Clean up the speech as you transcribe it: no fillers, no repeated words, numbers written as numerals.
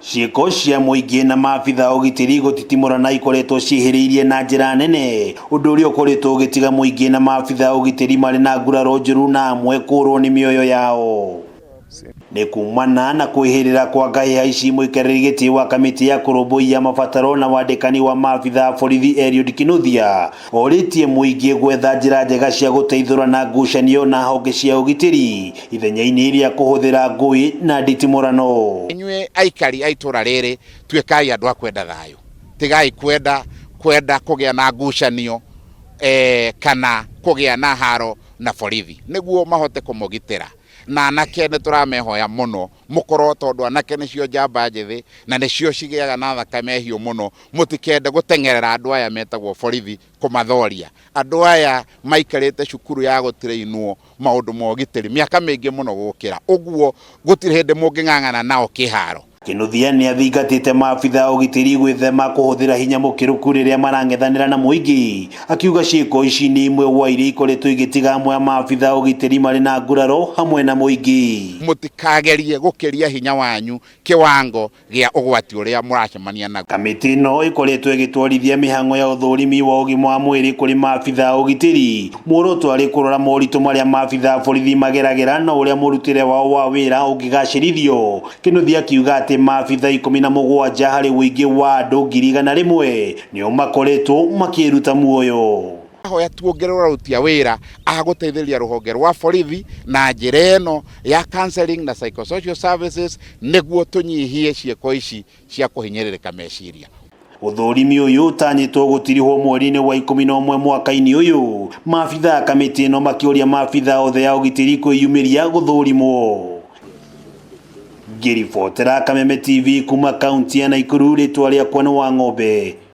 Ciĩko cia mũingĩ na maabitha a ũgitĩri gũtitimũrana ikoretwo ciĩhĩrĩirie na njĩra nene, ũndũ ũrĩa ũkoretwo ũgĩtiga mũingĩ na maabitha a ũgitĩri marĩ na nguraro njũru na amwe kũrwo nĩ mĩoyo yao. Nĩ kumana na kwĩhĩrĩra kwa ngahĩha ici, mũikarĩri gĩtĩ wa kamĩtĩ ya kũrũmbũiya mabataro na wandĩkani wa maabitha a borithi Eliud Kinuthia orĩtie mũingĩ gwetha njĩra njega cia gũteithũrana ngucanio na honge cia ũgitĩri ithenya-inĩ rĩa kũhũthĩra ngũĩ na nditimũrano. Inyuĩ aikari a itũra rĩrĩ, tuĩkai andũ a kwenda thayũ, tigai kwenda kũgĩa na ngucanio kana kũgĩa na haro na borithi nĩguo mahote kũmũgitĩra. Na anake nĩ tũramehoya mũno mũkorwo, tondũ anake nĩcio njamba njĩthĩ na nĩcio cigĩaga na thakame hiũ mũno, mũtikende gũteng'erera andũ aya metagwo borithi kũmathoria. Andũ aya maikarĩte cukuru ya gũtirĩinwo maũndũ ma ũgitĩri mĩaka mĩingĩ mũno gũkĩra ũguo, gũtirĩ hĩndĩ mũngĩng'ang'ana nao kĩharo. Kinuthia nĩ athingatĩte maabitha a ũgitĩri gwĩthema kũhũthĩra hinya mũkĩrũku rĩrĩa marang'ethanĩra na mũingĩ, akiuga ciĩko ici nĩ imwe gwa iria ikoretwo igĩtiga amwe a maabitha a ũgitĩri marĩ na nguraro hamwe na mũingĩ. Mũtikagerie gũkĩria hinya wanyu kĩwango gĩa ũgwati ũrĩa mũracemania naguo. Kamĩtĩ ĩno ĩkoretwo ĩgĩtwarithia mĩhang'o ya ũthũrimi wa ũgima wa mwĩrĩ kũrĩ maabitha a ũgitĩri, muoroto arĩ kũrora moritũ marĩa maabitha a borithi mageragĩra na ũrĩa mũrutĩre wao wa wĩra ũngĩgacĩrithio. Kinuthia akiuga atĩ maabitha 17 harĩ ũingĩ wa andũ 100,000 nĩo makoretwo makĩruta muoyo. Hoya tuongererwo aruti a wĩra a gũteithĩrĩria rũhonge rwa borithi na njĩra ĩno ya counseling na psychosocial services nĩguo tũnyihie ciĩko ici cia kũhinyĩrĩrĩka meciria. Ũthũrimi ũyũ ũtanyĩtwo gũtirihwo mweri-inĩ wa 11 mwaka-inĩ ũyũ, maabitha a kamĩtĩ ĩno makĩũria maabitha othe a ũgitĩri kwĩyumĩria gũthũrimwo. Ngĩribotera Kameme TV kuma kaunti ya Naikuru, rĩtwa rĩakwa nĩ Wang'ombe.